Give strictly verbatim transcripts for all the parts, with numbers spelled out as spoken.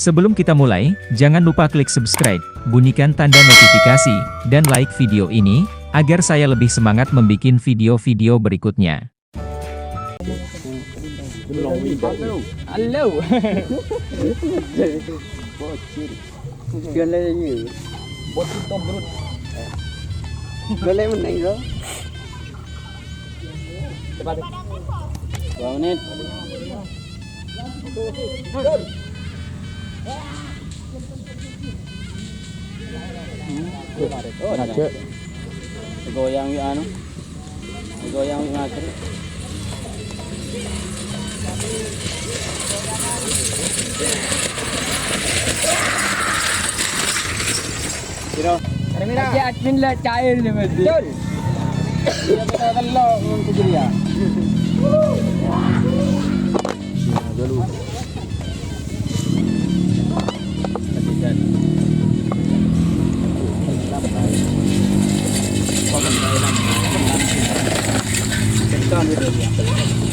Sebelum kita mulai, jangan lupa klik subscribe, bunyikan tanda notifikasi, dan like video ini, agar saya lebih semangat membuat video-video berikutnya. Halo. Bocil. Bocil tobrut. Boleh menang, bro. Cepat. Dua menit. Hmm. Oh, ada. Goyang ya anu. Goyang ya ngajar. Piro? Aja admin la cair nih, Mas. Betul. Iya, kita telo, mun, kejadian. Nah, dulu.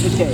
Oke.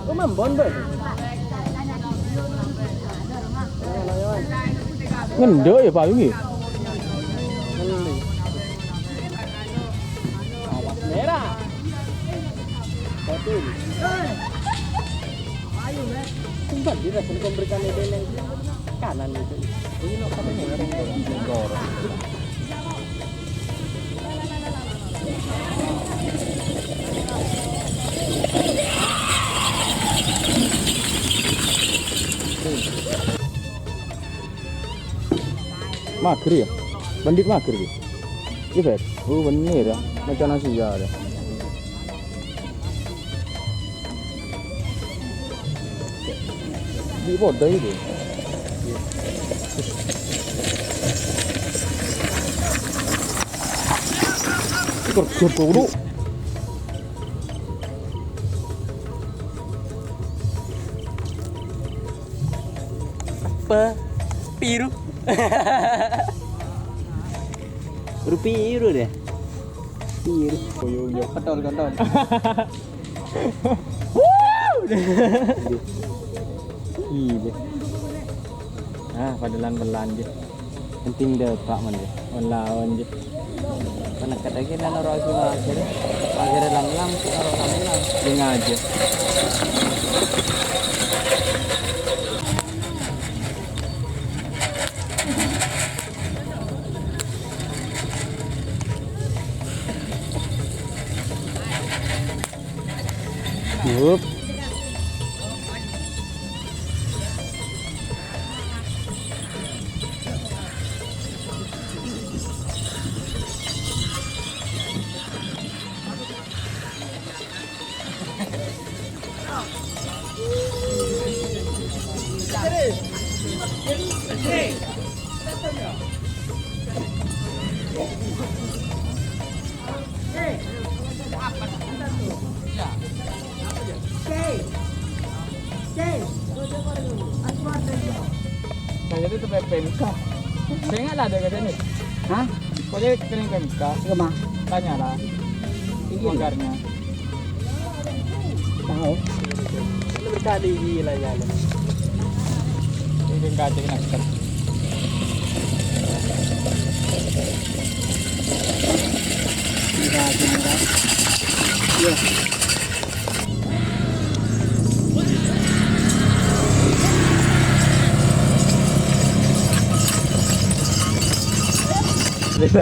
Kok mambon, Bang? Ngendok ya, Pak, ini? Merah. Betul. Ayo, Mas. Kembali, Mas, memberikan ide yang kanan itu. Ini lo kamu yang dorong. Mager ya? Bandit mager ya? Iya, Fer. Oh, bener ya. Macam nasi ya ada. Di poda itu. Kerja dulu. Apa? Piru? Rupiru deh. Piru. Koyo, koyo. Kontol, kontol. Gila. Ah, padahal pelan je. Penting deh, Pak, man, je. Lawan je. Peneket lagi, nah, noro lagi, Mas, akhirnya. Akhirnya lam-lam, noro lam-lam. Dia ngaja. Yup. Saya itu tuh P M K. Saya nggak ada ke sini. Hah? Pokoknya kering P M K. Ke mana? Tanyalah. Iya. Bongkarnya. Ini berkali gila ya, lo. Ini kan kacang nak. Ini kacang, kan? Iya. Oke.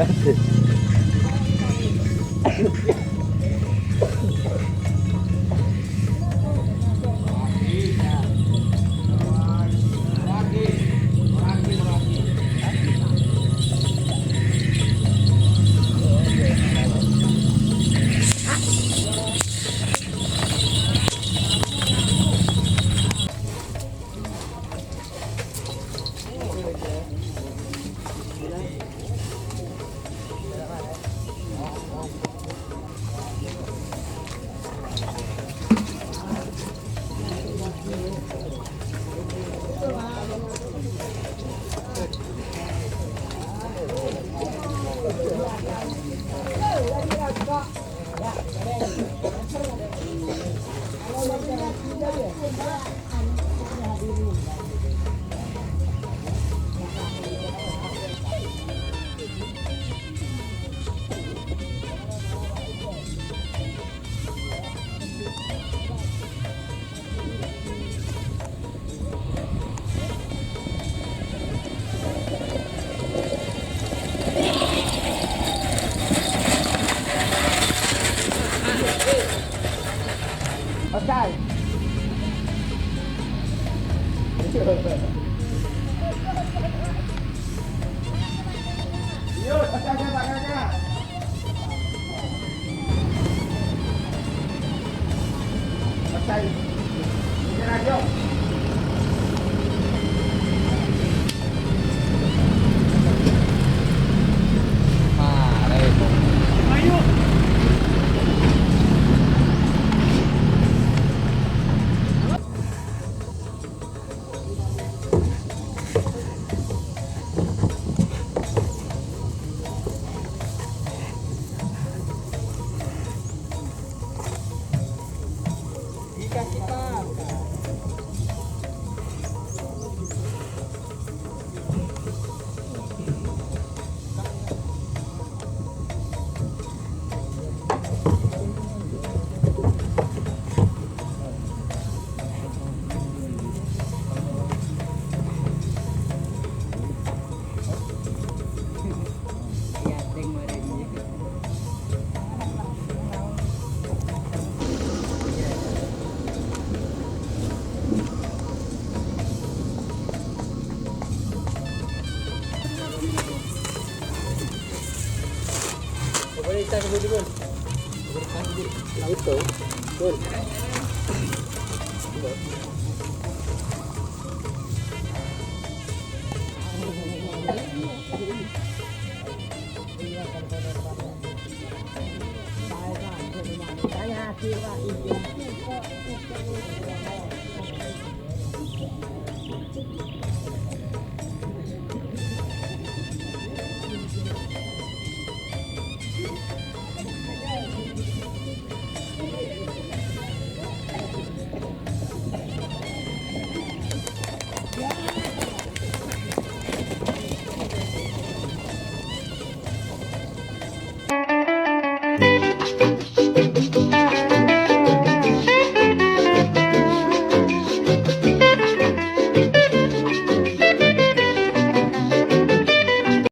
Yuk, pecah, pecah, pecah. Pecah. Ini radio. Mare, Bung. Ayo.